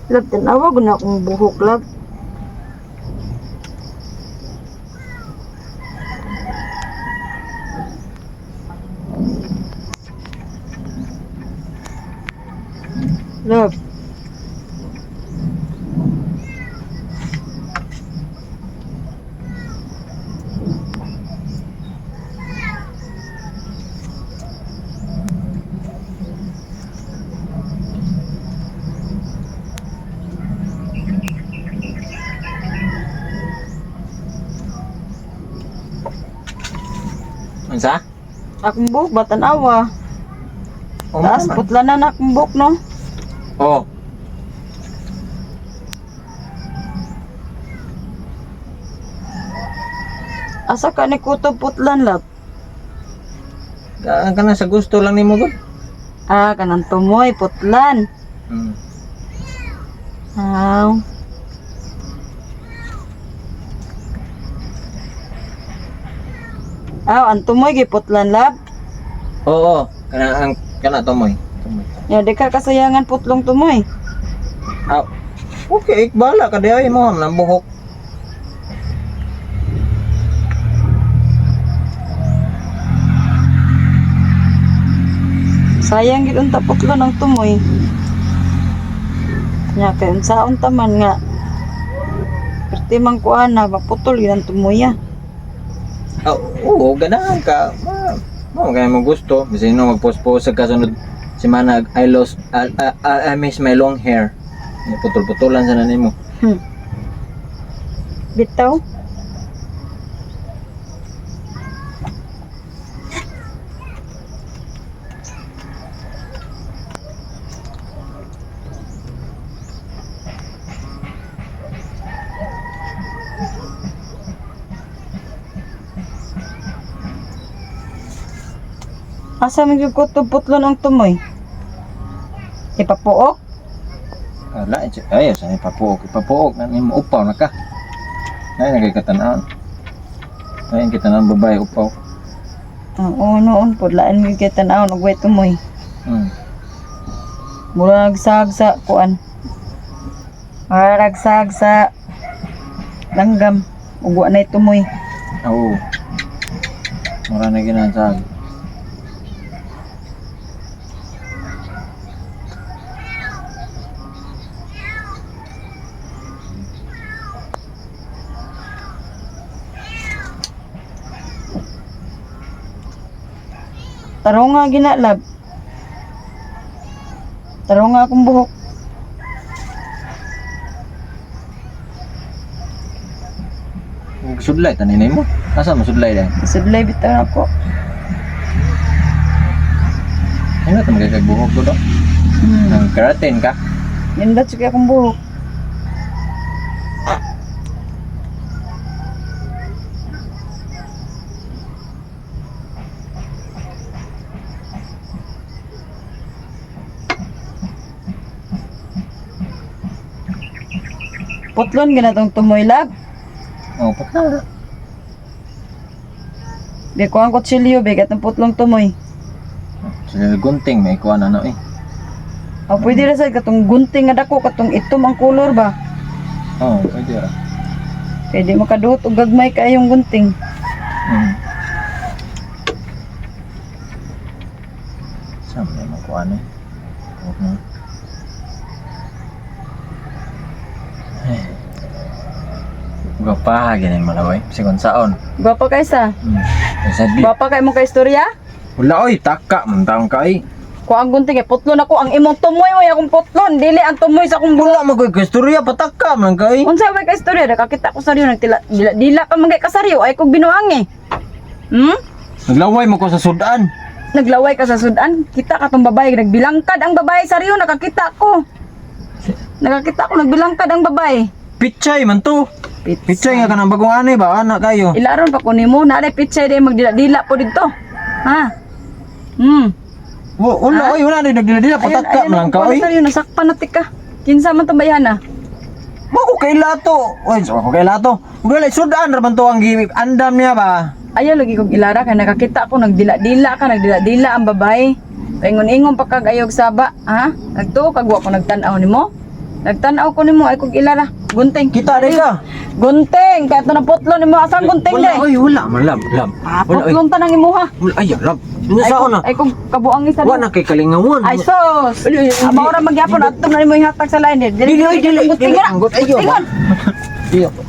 Love, tanawa gud na akong buhok, love. Love. Unsa? Akong buhok ba tanawa? Oh, Taas man. putla na na akong buhok, no? Oh. Asa ka ni kutob putlan, love? Ka kana sa gusto lang nimo gud. Ah, kanang tumoy putlan. Aw. Aw, ang tumoy giputlan, love. Oo, kana ang kana tumoy. Tumoy. Ya, di ka kasayangan putlong tumoy. Ah, okay, bahala ka diay mo nang buhok. Sayang gid unta putlon ang tumoy. Nya kay unsaon ta man nga. Perti man kuan na maputol gid ang tumoy ah. Ah, oo, ganahan ka. Ma, mo kaya mo gusto. Bisin no magpost-post sa kasunod semana I lost I miss my long hair. Putol-putulan sa nimo. Bitaw. Asa man gyud ko putlon ang tumoy? Ipapuok? Ala, ay, sa ipapuok, ipapuok na nimo upaw na ka. Ay, nagay katan-an. Ay, kita nang babae upaw. Oo, noon po. Laan mo kay tanaw, nagway tumoy. Mura nagsag sa kuan. Mura nagsag sa langgam. Ug wa na tumoy. Oo. Mura na ginansag. Tarong nga ginalab. Tarong nga akong buhok. Ug sudlay tanin mo. Asa mo sudlay dai? Sudlay bitaw ako. Ano ta magkakag buhok ko do? Nang keratin ka? Nindot sige akong buhok. Putlon ginatong tumoy lag. Oh, putla. Bi ko ang kutsilyo bigat ng putlong tumoy. Sa gunting may kuan ano eh. O pwede ra sad katong gunting nga dako katong itom ang kolor ba. Oh, pwede ra. Pwede makaduot og gagmay kaayong gunting. Sa man mo kuan eh. Huwag na. Ay. Gwapa gini malaway. Sigon saon. Gwapa kay sa. Sa di. Gwapa kay mo kay istorya? Wala oy, taka man taong kay. Ko ang gunting kay putlon ako ang imong tumoy way akong putlon dili ang tumoy sa akong buhok. Wala mo koy istorya pataka man kay. Unsa way ka istorya nakakita ko saryo nagtila dila, dila pa man kay kasaryo ay kog binuang eh. Naglaway mo ko sa sudan. Naglaway ka sa sudan, kita ka tong babae nagbilangkad ang babae saryo nakakita ko. Nakakita ko nagbilangkad ang babae. Pichay man to. Pichay nga kanang bagong ani ba anak kayo. Ilaron pa ko nimo na pichay day magdila-dila po didto. Ha? Wala oy, wala ni nagdila-dila pataka man ka oy. Saryo nasakpan na tika. Kinsa man tong bayhana? Mo ko kay lato. Oy, so ko kay lato. Wala sudan ra man to ang andam niya ba. Ayaw lagi kong ilara kay nakakita ko nagdila-dila ka, nagdila-dila ang babae. Paingon-ingon pa kag ayog saba, ha? Nagtuo kag wa ko nagtan-aw nimo. Nagtan-aw ko nimo ay kog ilara. Gunting. Kita rin ka. Gunting kay ato na putlo nimo asang gunting Wala, de. oy, wala man, love, love. Ah, Wala, oy. putlon tanang imuha. Wala, ay, love. Ano Ay sa kog na? ay kog kabuang isa. Wala na kay kalingawan. Ay sos. Ay, ay, ay, Aba ora magyapon ato na nimo ihatag sa lain. Dili, oy, dili, dili. Guntingan. Anggot, ayaw ba? Guntingan. Di ako.